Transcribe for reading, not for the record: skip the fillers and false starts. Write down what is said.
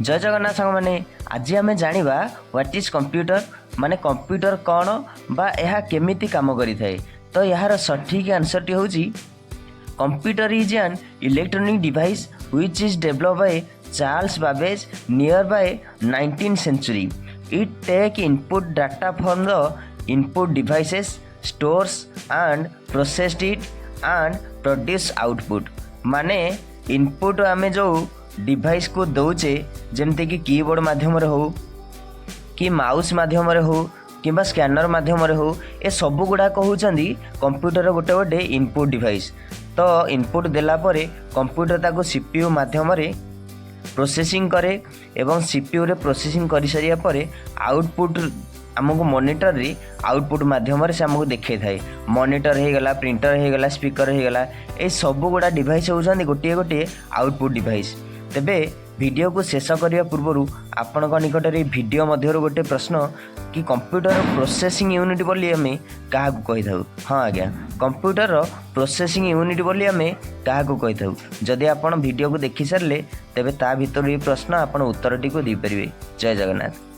ଜୟ ଜଗନ୍ନାଥ ସାଙ୍ଗମାନେ। ଆଜି ଆମେ ଜାଣିବା what is computer, ମାନେ କମ୍ପ୍ୟୁଟର କ'ଣ ବା ଏହା କେମିତି କାମ କରିଥାଏ। ତ ଏହାର ସଠିକ୍ ଆନ୍ସର୍ଟି ହେଉଛି, computer is an electronic device which is develop by Charles Babbage near by 19 century. It take input data from the input devices, stores and processed it and produce output. ମାନେ ଇନପୁଟ୍ ଆମେ ଯେଉଁ ଡିଭାଇସ୍କୁ ଦେଉଛେ, ଯେମିତିକି କିବୋର୍ଡ଼ ମାଧ୍ୟମରେ ହେଉ କି mouse ମାଧ୍ୟମରେ ହେଉ କିମ୍ବା ସ୍କାନର ମାଧ୍ୟମରେ ହେଉ, ଏ ସବୁ ଗୁଡ଼ାକ ହେଉଛନ୍ତି କମ୍ପ୍ୟୁଟର ଗୋଟେ ଗୋଟେ ଇନପୁଟ୍ ଡିଭାଇସ୍। ତ ଇନପୁଟ୍ ଦେଲା ପରେ କମ୍ପ୍ୟୁଟର ତାକୁ CPU ମାଧ୍ୟମରେ ପ୍ରୋସେସିଂ କରେ ଏବଂ ସିପିୟୁରେ ପ୍ରୋସେସିଂ କରିସାରିବା ପରେ ଆଉଟପୁଟ୍ ଆମକୁ ମନିଟରରେ ଆଉଟପୁଟ୍ ମାଧ୍ୟମରେ ସେ ଆମକୁ ଦେଖାଇଥାଏ। ମନିଟର ହେଇଗଲା, ପ୍ରିଣ୍ଟର ହେଇଗଲା, ସ୍ପିକର ହେଇଗଲା, ଏଇ ସବୁଗୁଡ଼ା ଡିଭାଇସ୍ ହେଉଛନ୍ତି ଗୋଟିଏ ଗୋଟିଏ ଆଉଟପୁଟ୍ ଡିଭାଇସ୍। ତେବେ ଭିଡ଼ିଓକୁ ଶେଷ କରିବା ପୂର୍ବରୁ ଆପଣଙ୍କ ନିକଟରେ ଏଇ ଭିଡ଼ିଓ ମଧ୍ୟରୁ ଗୋଟେ ପ୍ରଶ୍ନ କି କମ୍ପ୍ୟୁଟର ପ୍ରୋସେସିଂ ୟୁନିଟ୍ ବୋଲି ଆମେ କାହାକୁ କହିଥାଉ? ହଁ ଆଜ୍ଞା, କମ୍ପ୍ୟୁଟରର ପ୍ରୋସେସିଂ ୟୁନିଟ୍ ବୋଲି ଆମେ କାହାକୁ କହିଥାଉ? ଯଦି ଆପଣ ଭିଡ଼ିଓକୁ ଦେଖିସାରିଲେ, ତେବେ ତା ଭିତରୁ ଏଇ ପ୍ରଶ୍ନ ଆପଣ ଉତ୍ତରଟିକୁ ଦେଇପାରିବେ। ଜୟ ଜଗନ୍ନାଥ।